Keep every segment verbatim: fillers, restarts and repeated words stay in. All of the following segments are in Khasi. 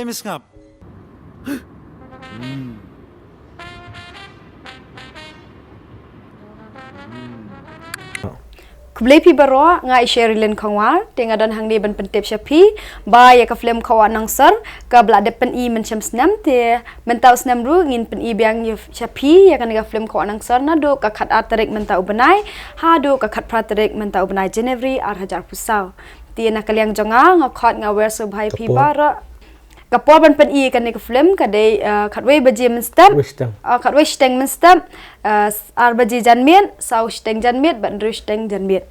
Em sngap. Khublei phi baroh, nga i Sherilyn Khongwar, te nga don hangne ban pyntip sha phi ba ïa ka film Khawa Nongsor kaba la dep pyni mynshem snem, te mynta u snem ruh ngin pyni biang ïa sha phi ïa kane ka film Khawa Nongsor naduh ka khat ar tarik mynta u bnai haduh ka khat phra tarik mynta u bnai January ar hajar arphew saw. Te na ka liang jong nga, nga khot nga wer sngewbha ïa phi baroh. Ka por ban pyni kane ka film ka dei, uh, khatwei baje mynstep. Khatwei shiteng. Uh, khatwei shiteng mynstep, uh, ar baje janmiet, saw shiteng janmiet bad hynriew shiteng janmiet.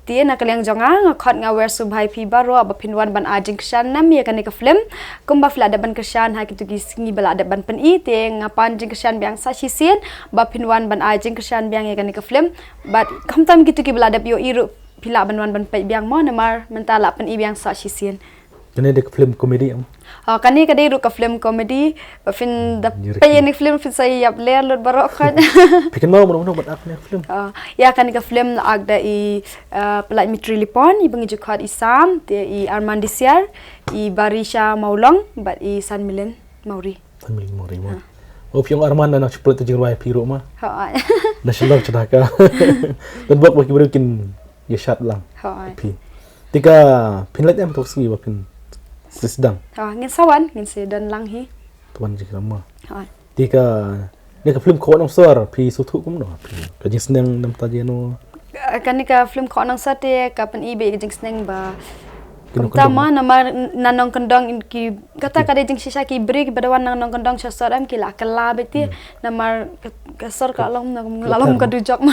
Te na ka liang jong nga, nga khot nga wer sngewbha ïa phi baroh ba phin wan ban ai jingkyrshan nam ïa kane ka film. Kumba phi la dep ban kyrshan ha kito ki sngi ba la dep ban pyni, te nga pan jingkyrshan biang sa shisien ba phin wan ban ai jingkyrshan biang ïa kane ka film. Bad khamtam kito kiba la dep ïohi ruh phi lah ban wan ban peit biang mo, namar mynta la pyni biang sa shisien. Kane dei ka film comedy em? Oh, kane ka dei ruh ka film comedy. Ba phin da peit ïa kane ka film phin sa ïap ler lut baroh khoit. Phi kynmaw mano mano ban act kane ka film? Oh, ïa kane ka film la act da i, uh, Pyllait Mitri Lipon, i ba ngi ju khot i Sam, te i Arman Disiar, i Barisha Mawlong bad i Sanmilen Mawri. Sanmilen Mawri mo. Oh, phi ong Arman na nang shu pynlait jingrwai phi ruh ma. Hooid. Na Shillong sha Dhaka. Don bok ba ki briew kin ïa shad lang. Hooid. Phi. Te ka phin leit em to sngi ba phin sdang? Ha, ngin sa wan, ngin sa don lang hi. To wan jingkyrshan mo. Hooid. Te kane ka film Khawa Nongsor phi sngewthuh kumno? Ka jingsneng namar ta jeno? Kane ka film Khawa Nongsor te ka pyni beit ka jingsneng ba kumta ma, namar na nongkyndong ki, kata ka dei jingshisha, ki briew kiba da wan na nongkyndong sha sor em ki la kylla beit te. Namar ka sor ka long na la long ka dujok ma.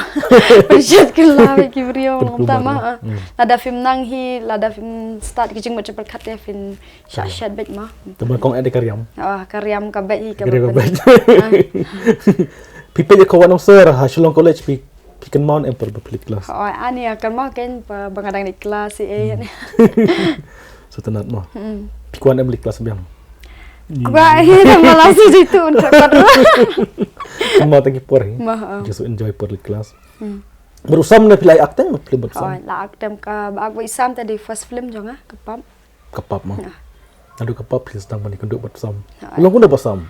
Pynshit kylla beit ki briew kumta ma. Lada phim nang hi, lada phim stad ki jingmut jingpyrkhat te phin shah shet beit ma. Te ban kong ed ka riam. Ah, ka riam ka beit hi ka beit. Phi peit ïa Khawa Nongsor ha Shillong College phi, phi kynmaw em por ba phi leit klas? Hooid, ani ïa kynmaw kein ba nga dang leit klas hi. Sngewtynnat mo. Phi kwah em leit klas biang? Kwah hi, namar la shu jitu un ka kwah. Kynmaw tang ki por hi. Just enjoy por leit klas. Bad u Sam ne phi la act em, phi leit bad u Sam? Hooid, la act em, ka ba act bad u Sam te dei first film jong nga, ka pop. Ka pop mo. Naduh ka pop phi sdang ban ïakynduh bad u Sam. Long kumno bad u Sam?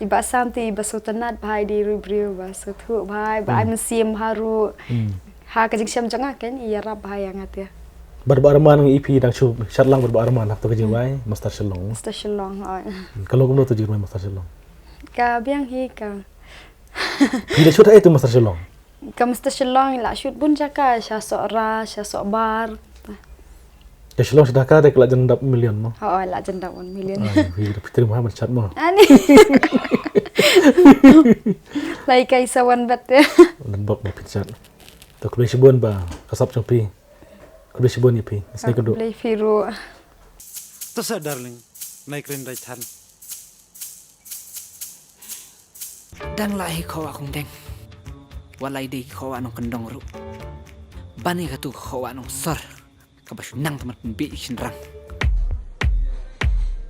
I Bah Sam te i ba sngewtynnat bha, i dei ruh i briew ba sngewthuh bha, ba ai mynsiem bha ruh. Ha ka jingshem jong nga kein i ïarap bha ïa nga te. Bad Bah Arman, i phi dang shu shad lang bad Bah Arman ha kato ka jingrwai Master Shillong. Master Shillong, hooid. Ka long kumno kato jingrwai Master Shillong? Ka biang hi ka. Phi la shoot ha ei tu Master Shillong? Ka Master Shillong i la shoot bun jaka, sha Sohra, sha Sohbar. Ka Shillong sha Dhaka te ka la jan dap million mo? Hooid, la jan dap one million. Ai, phi da phi trei bha ban shad mo. Ani. Lai kai sa wan bat te. Don bok ba phin shad. To khublei shibun ba ka sap jong phi. Khublei shibun ïa phi. Sngew kynduh. Khublei phi ruh. To sa darling, nai kren dai than. Dang la hi Khawa Kongdeng. Wat la i dei Khawa Nongkyndong ruh. Ban ïa katu Khawa Nongsor. Kaba shu nang tymmen pynbieit ïa ki shynrang.